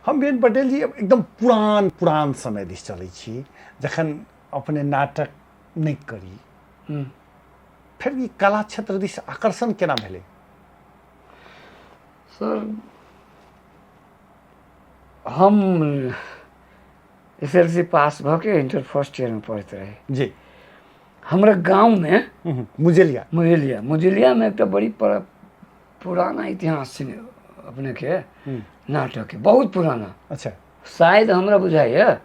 हम बीएन पटेल जी एकदम पुरान पुरान समय दिस चलै छी, जखन अपने नाटक नहि करी, फेर ई कला क्षेत्र दिस आकर्षण केना भेलै? सर, हम एसएलसी पास भऽ के इंटर फर्स्ट ईयरमे पढ़ैत रही। हमरा गाँवमे मुजेलिया। मुजेलिया, मुजेलियामे एकटा बड़ी पुराना इतिहास छै अपनेके नाटकके, बहुत पुराना। शायद हमरा बुझाइए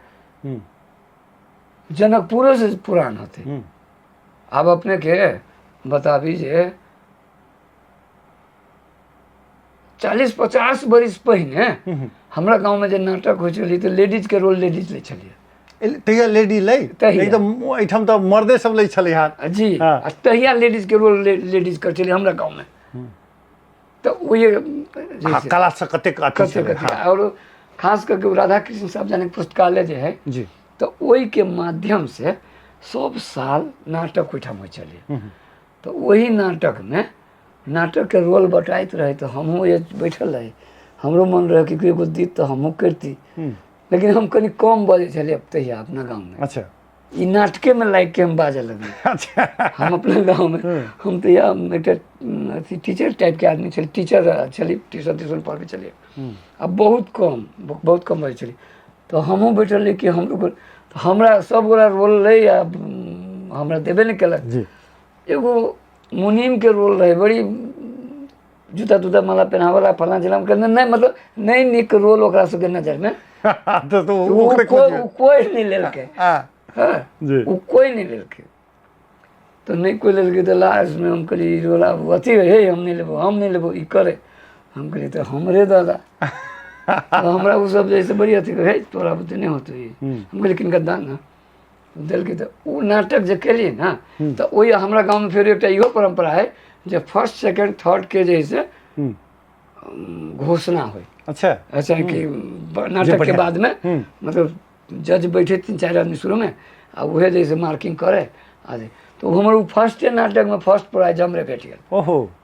जनकपुरो से पुरान होते। आब अपनेके बताबी जे 40-50 बरिस पहिने हमरा गाँवमे जे नाटक होइ छलै तऽ लेडीजके रोल लेडीज लै छलियै। तहिया लेडी लै? तहिया। एकदम एहिठाम तऽ मर्दे सब लै छलै हँ। जी। आ तहिया लेडीजके रोल लेडीज करै छलियै हमरा गाँवमे, तऽ ओ जे छै, कला से कतेक अथी कतेक छलै, अथी। आओर खास करके राधा कृष्ण सार्वजनिक पुस्तकालय जे है, तऽ ओहिके माध्यम से सब साल नाटक ओहिठाम होइ छलै। तऽ ओहि नाटकमे नाटकके रोल बटाइत रहै, तऽ हमहूँ बैठल रही। हमरो मन रहै कि एगो दीत तऽ हमहूँ करिती, लेकिन हम कनि कम बजै छलियै तहिया अपना गाँवमे। ई नाटकेमे लागिके हम बाजऽ लगलियै। हम अपना गाँवमे हम तहिया एकटा अथी टीचर टाइपके आदमी छलियै, टीचर छलियै, ट्यूशन त्यूशन पढ़बै छलियै आ बहुत कम बजै छलियै। तऽ हमहूँ बैठल रही कि हमरो, तऽ हमरा सब गोटा रोल लै आ हमरा देबे नहि केलक। एगो मुनीमके रोल रहै, बड़ी जूता तूता माला पहनावला फलाँ चिलाँ कहने नहि, मतलब नहि नीक रोल ओकरा सबके नजरमे। तऽ ओ ओकरे कोइ खोजियौ। ओ कोइ नहि लेलकै। हँ। ओ कोइ नहि लेलकै, तऽ नहि कोइ लेलकै तऽ लास्टमे हम कहलियै ई रोल आब अथी हे, हम नहि लेबो, हम नहि लेबो। ई करे, हम कहलियै तऽ हमरे दादा। तऽ हमरा ओ सब जे है से बड़ी अथी हे, तोरा बुते नहि होतौ ई। हम कहलियै किनका दा ने, देलकै। तऽ ओ नाटक जे केलियै ने, तऽ ओहि हमरा गाँवमे फेर एकटा इहो परम्परा है जे फर्स्ट सेकंड थर्ड के जे है से घोषणा होइ। अच्छा कि नाटक के बादमे मतलब जज बैठे 3-4 आदमी शुरूमे आ उहे जे है से मार्किंग करे। आ तऽ हमर ओ फर्स्टे नाटकमे फर्स्ट प्राइज हमरे भेट गेल। ओहो।